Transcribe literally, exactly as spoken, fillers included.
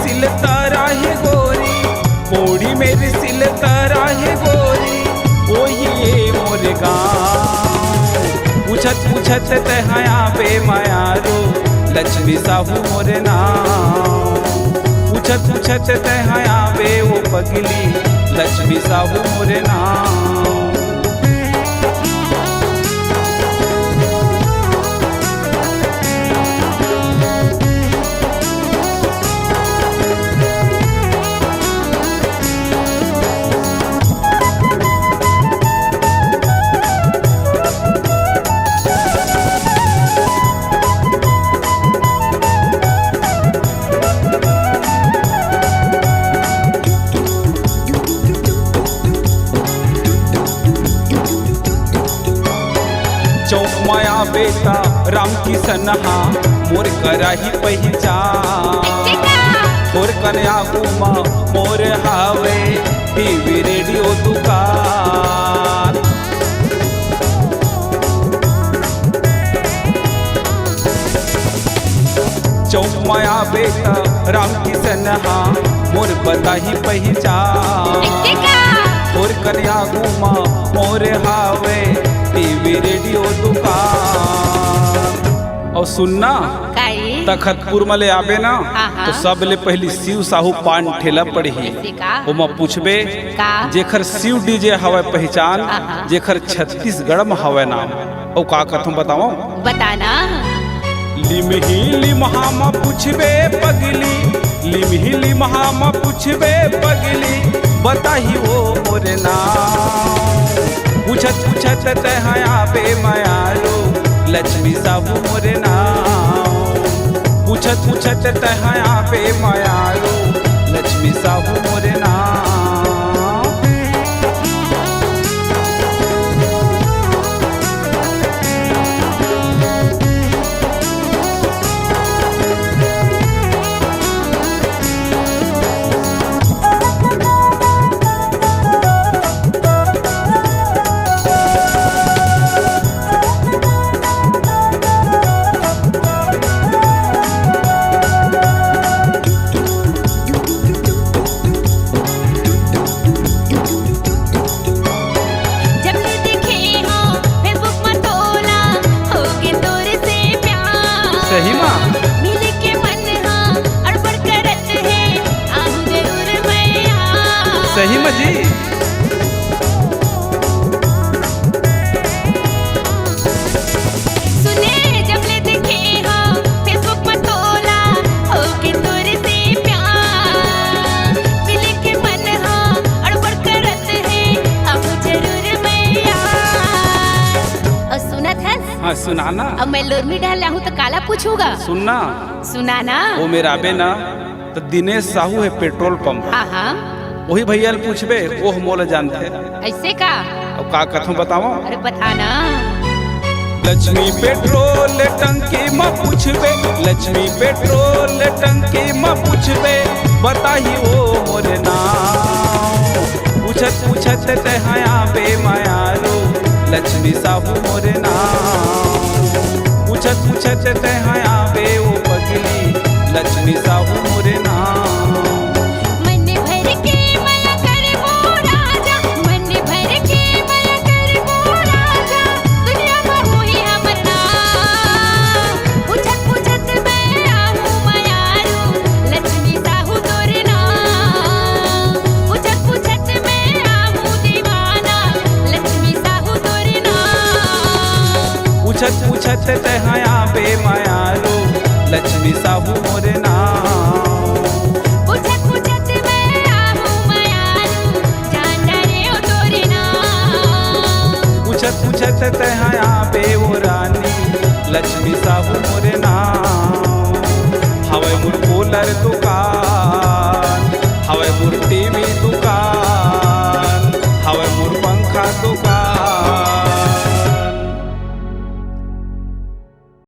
सिलतरा हे गोरी, पौड़ी मेर सिलतरा हे गोरी, ओही ए मोर गाँव। पूछत पूछत तैं हा आबे मयारू, लक्ष्मी साहू मोर नाम। पूछत पूछत तैं हा आबे ओ पगली, लक्ष्मी साहू मोर नाम। चौक माया बेटा राम किशन हा मोर कराही पहिचान। तोर कने आगू मा मोर हावे टीवी रेडियो दुकान। चौक माया बेटा राम किशन हा मोर बताही पहिचान। तोर कने आगू मा मोर हावे टीवी रेडियो दुकान। अउ सुनना, काई? तखतपुर मा ले आबे ना, हाँ, हाँ। तो सबले पहिली शिव साहू पान ठेला पड़ही। ऐसे का? ओमा पूछबे, का? जेखर शिव डीजे हवय पहिचान, हाँ, हाँ। जेखर छत्तीसगढ़ मा हवय नाम। अउ का कथों बतावं? बताना। लिमही लिमहा मा पूछबे पगली, लिमही लिमहा मा पूछबे पगली, बताही ओ मोर नाम। पूछत पूछत तैं हा आबे मयारू, लक्ष्मी साहू मोर नाम। पूछत पूछत तैं हा आबे मयारू, लक्ष्मी साहू मोर नाम। जब ले देखे हो Facebook म तोला, होगे तोर से प्यार। सही मा? मिले के मन हा अड़बड़ करत हे, आहूं जरूर मैं हा। सही मा जी? सुने जब ले देखे हो Facebook म तोला, होगे तोर से प्यार। मिले के मन हा अड़बड़ करत हे, आहूं जरूर मैं हा। अउ सुनत हस? हाँ, सुनाना। अब मैं लोरमी डहर ले आहूं त काला पूछहूं गा? सुनना। सुनाना। ओ मेर आबे ना, त दिनेश साहू हे पेट्रोल पंप। हाँ, हाँ। ओही भैया ल पूछबे, ओह मोला जानथे। अइसे का? अब का कथों बतावं? अरे बताना। लक्ष्मी पेट्रोल टंकी म पूछबे, लक्ष्मी पेट्रोल टंकी म पूछबे, बताही ओ मोर नाम। पूछत पूछत तैं हा आबे मयारू, लक्ष्मी साहू मोर नाम। पूछत पूछत तैं हा आबे ओ पगली, लक्ष्मी साहू मोर नाम। मन भर के मया करबो राजा, मन भर के मया करबो राजा, दुनिया म होही हमर नाम। पूछत पूछत मैं आहूं मयारू, लक्ष्मी साहू तोर नाम। पूछत पूछत मैं आहूं दीवाना, लक्ष्मी साहू तोर नाम। पूछत पूछत तैं हा आबे मयारू, लक्ष्मी साहू मोर नाम। पूछत पूछत मैं आहूं मयारू, जान डारे ओ तोर नाम। पूछत पूछत तैं हा आबे ओ रानी, लक्ष्मी साहू मोर नाम।